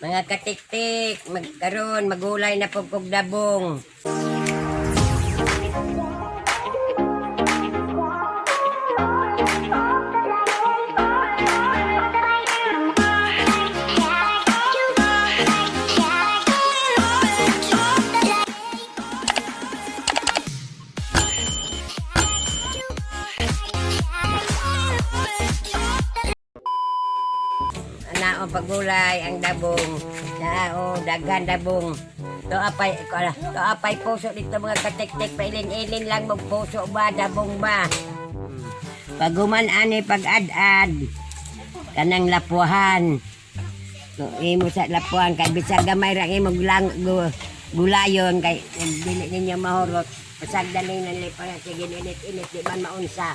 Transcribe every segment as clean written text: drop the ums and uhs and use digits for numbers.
Mga katiktik, magkaroon, magulay na pud kog dabong. Ana ang pagulay, ang dabong. Nao, daghan dabong. To apay, ko to apay puso dito, mga katiktik, pailin-ilin lang mo puso ba, dabong ba. Paguman ani pag-ad-ad, kanang lapuhan. Kung imo sa lapuhan, kay bisag gamay ra imong lang gulayon, kay dili ninyo mahurot. Pasag dali ng lipa, sige init-init, di man maunsa.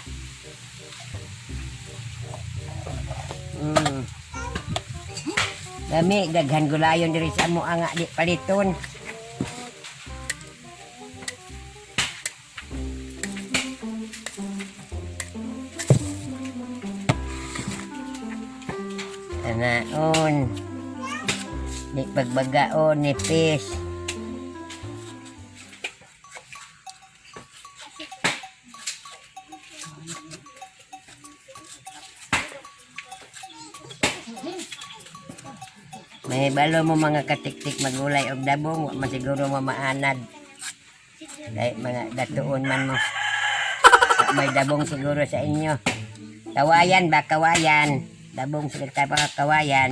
Dami, daghan gulayon diri sa amo nga di paliton. Anaon. Di pagbagaon ni pis. May balo mo, mga katiktik, magulay og dabong, wa man siguro mo maanad. Dahil mga datuon man mo. Wa may dabong siguro sa inyo. Kawayan ba, kawayan? Dabong siguro tayo mga kawayan.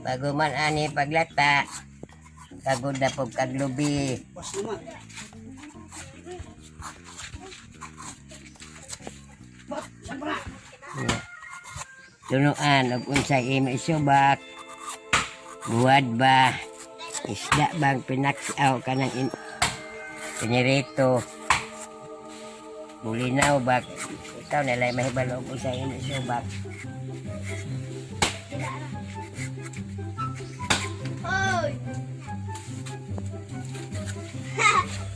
Bago man ani paglata, kagod na po kaglubi. Tunuan og unsay imo isubak. Buwad ba? Isda bang pinaksaw kanang pinirito? Bulinaw ba? Ikaw na lang mahibalo og unsay imo isubak. Oy!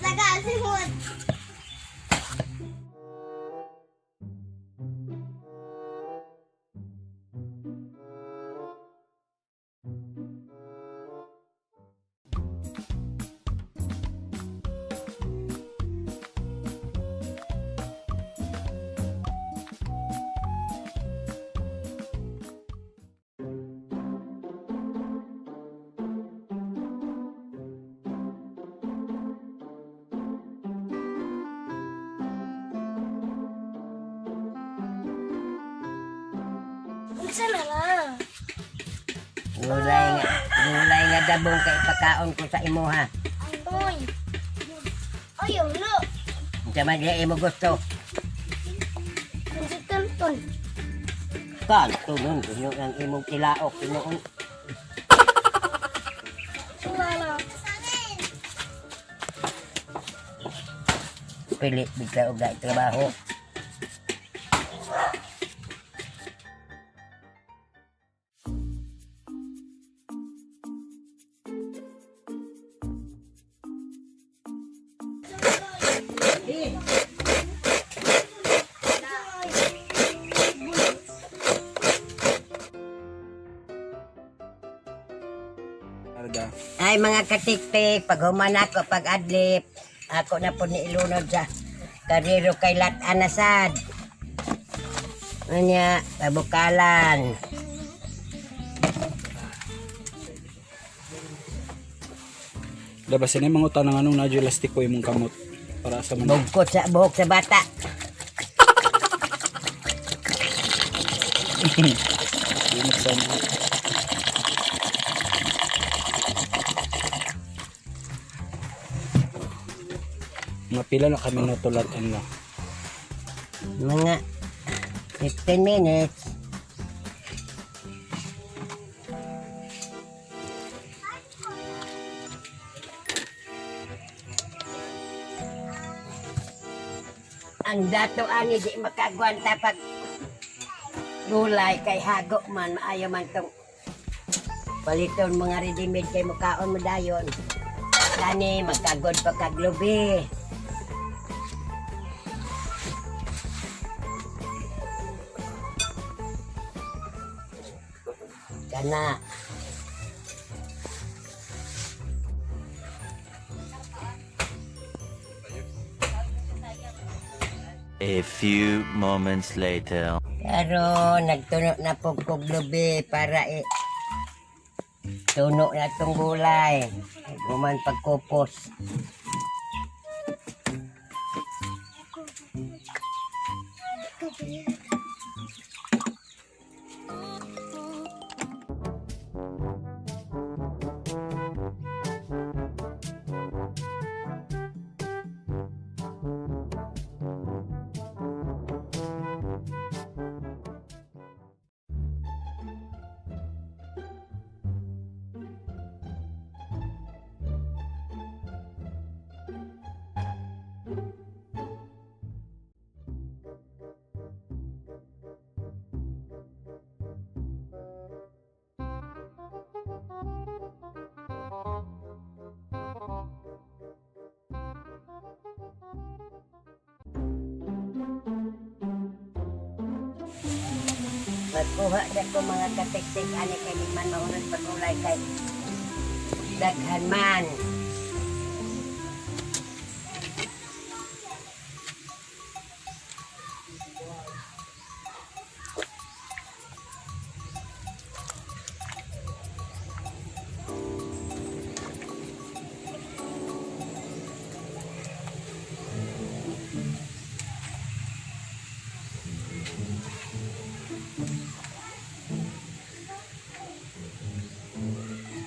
Nagasimot! Unsa na na? Gulay nga dabong kay ipakaon ko sa imuha. Oy! Ay, ulo! Unsa man diha imo gusto? Unsa kanton? Kan tunon kuno ang imong tilaok tinuon. Wala na. Pili bigla og dai trabaho. Arga. Ay, mga katiktik, pag human ako, pag adlip, ako na po ni ilunod sa karero kay Lat Anasad. Anya, pabukalan. Labas ini mga utang ng anong nadyo lastiko imong kamot para sa mga Bugkot sa buhok sa bata. Init sa mga. Mga pila na kami natulat na. Mga 15 minutes. Ang dato ani di makagwanta pag gulay kay hago man, maayo man tong paliton mga ready-made kay mukaon mo dayon. Dani magkagod pa kaglubi. Kana. A few moments later. Karon nagtuno na po kog lubi para i tuno na tong gulay. Human pagkupos. Magkuha na ko, mga katiktik, ani kay di man mahunod pagulay kay daghan man.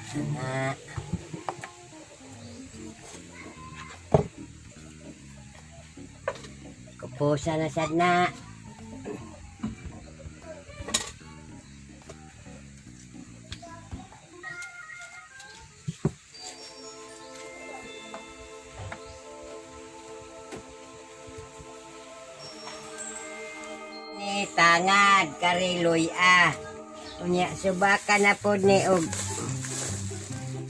Na. Kupusa na sad na. Ni tangad kariloy ah. Unya subaka na pod ni og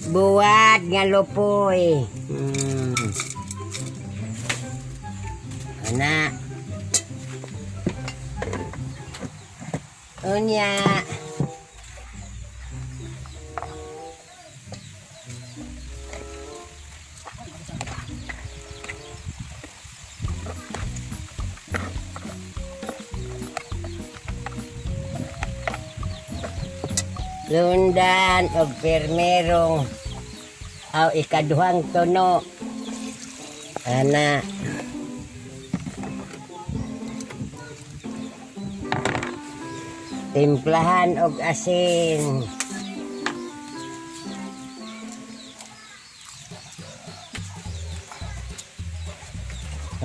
buwad nga lupoy. Ana. Unya. Lundan og permerong aw ikaduhang tuno. Ana. Timplahan og asin.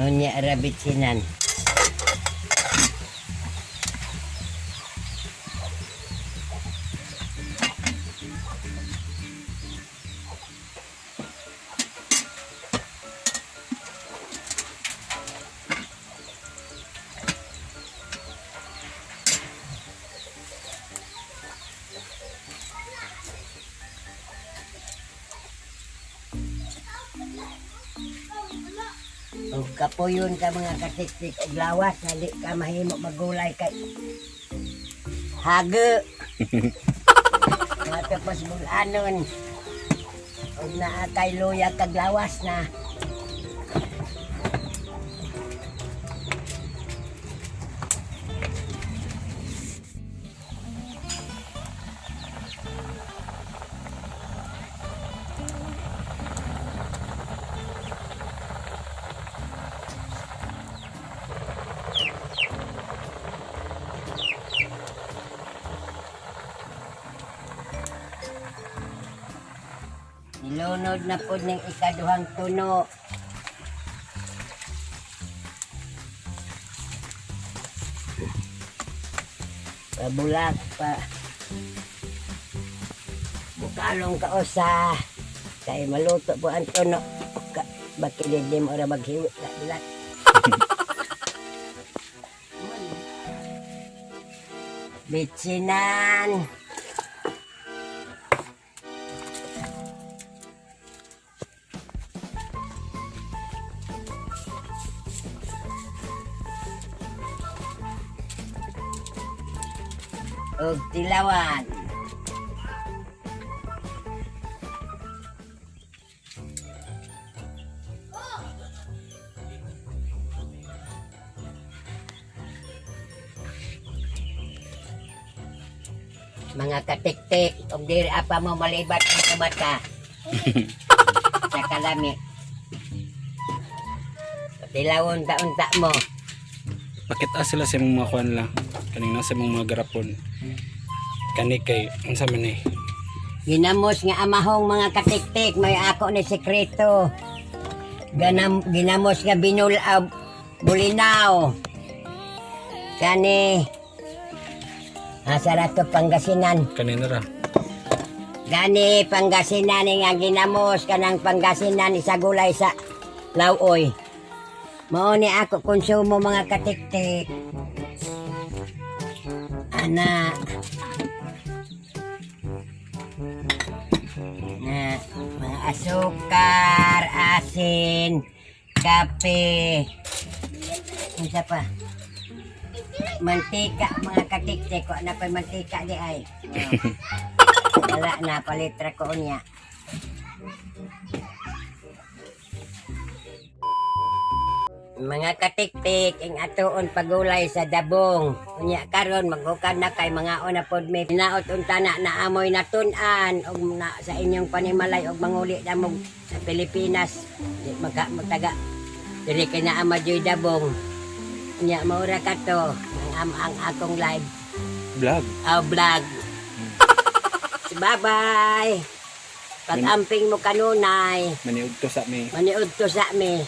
Unya rabitsinan. Og kapuyon ka, mga katiktik, og lawas na di ka mahimo magulay kay hage. Mga tapos bulanon. Og naa kay luya kag lawas na. Nilunod na po ng ikaduhang tuno. Pabulak pa. Bukalong ka usa. Kay maluto po ang tuno. Ka, bakilid di mo ora maghiwi ka bilat. Bitsinan. Og tilawan. Mga katiktik, ug diri apa mo malibat ang mata. Sa kalami. Tilawon ta unta mo. Pakita sila sa imong mga kuan lang. Kaning nasa imong mga garapon. Kani kay unsa man eh. Ginamos nga amahong, mga katiktik, may ako ni sekreto. Ginamos nga binul bulinaw. Kani asa ra to, Pangasinan. Kanina ra. Gani Pangasinan nga ginamos kanang Pangasinan isa gulay sa lawoy. Mao ni ako konsumo, mga katiktik. Ana. Na, mga asukar, asin, kape. Unsa pa? Mantika, mga katiktik. Wa na pa mantika di ay. Oh. Wala na, palitra ko niya. Mga katiktik, ang atuon pagulay sa dabong. Unya karon maghukad na kay mga una pod mi. Naot unta na naamoy na tun-an og na sa inyong panimalay og manguli na mo sa Pilipinas. Di magka magtaga. Dili kay naa madyoy dabong. Unya maura kato ang akong live Vlog. aw vlog. Bye-bye. Pag-amping mo kanunay, Maniud to sa mi. maniud to sa mi.